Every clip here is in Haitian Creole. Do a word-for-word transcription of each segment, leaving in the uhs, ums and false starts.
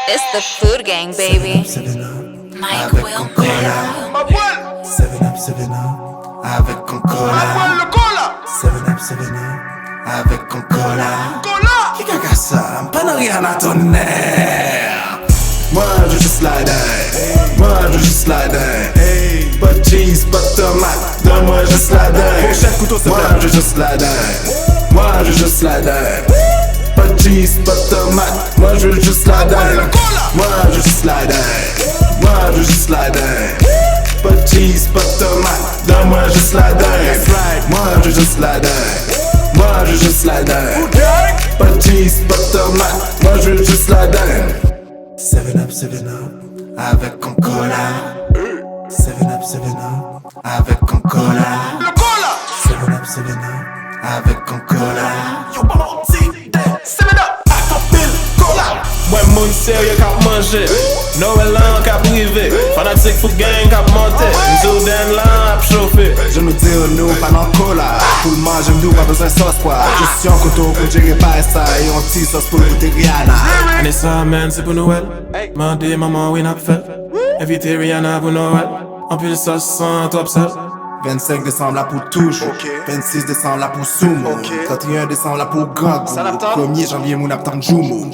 It's the food gang, baby. Seven up, seven up, Mike avec Will Coca-Cola. Seven up, seven up, avec Coca-Cola. Seven up, seven up, avec Coca-Cola. Ki kaka sa? M pa nan Rihanna, tonnerre. Moi je juste la dingue, moi je juste la dingue. Pas de cheese, pas de tomate, donne-moi juste la dingue. Moi je juste la dingue, moi je juste la dingue. Pas de cheese, pas de tomate, moi je juste la dingue. Moi je juste la dingue, moi je juste la dingue. Pas de cheese, pas de tomate, donne-moi juste la dingue. Moi je juste la dingue, moi je juste la dingue. Pas de cheese, pas de tomate, moi je juste la dingue. Seven up, seven up, avec Coca-Cola. Seven up, seven up, avec Coca-Cola. Seven up, seven up, avec Coca-Cola. Yo, pa manti, seven up, ak anpil kola. Mwen moun serye k ap manje. Nwèl lan k ap rive. Fanatik fout gang k ap monte. M di w den lan ap chofe. Je nous dis nou pa nan kola. Pou l manje m di w pa bezwen sòs pwa. Jis yon kouto pou jere bagay sa. E yon ti sòs pou l goute Rihanna. Ane sa, man, se pou Nwèl. Mande manman w, wi, n ap fè l. Envite Rihanna pou Nwèl. Anpil sòs san twòp sèl. Vennsenk desanm la pou toujou. Vennsis desanm la pou soumoun. Trannteyen desanm la pou grangou. Premye janvye moun ap tann joumou.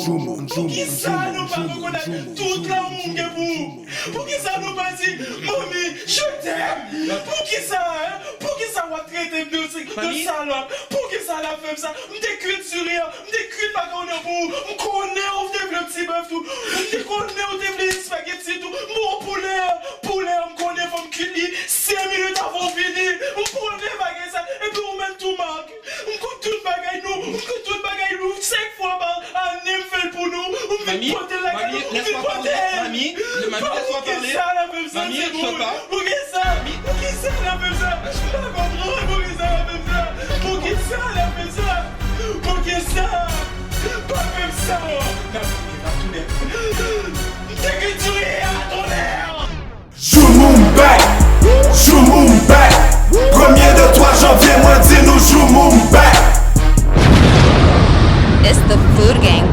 Poukisa nou pa rekonèt tout lanmou m gen pou ou? Poukisa nou pa di, manmi, je t'aime? Poukisa, hein? Poukisa w ap trete m de, de salòp? Poukisa l ap fè m sa? M te kwit diri an, m te kwit makawonnen pou ou. M konnen ou te vle ti bèf tou. M te konnen ou te vle espageti tou. M ba w poulè an, poulè an, m konnen fò m kwit li senk minit avan w vini. M konnen bagay sa. Epi ou menm tou, Marc. M konn tout bagay nou. M konn tout bagay nou. Senk fwa pa ane m fè l pou nou. M vin pote l lakay nou. M vin pote l. Poukisa l ap fè m sa, timoun? Poukisa? Poukisa l ap fè m sa? M pa konprann poukisa l ap fè m sa. Poukisa l ap fè m sa? Poukisa? Pa fè m sa, non. M te gen diri a, tonnerre! Joumou m back, joumou m back. Premye de twa janvye, mwen di nou joumou m back. It's the food gang,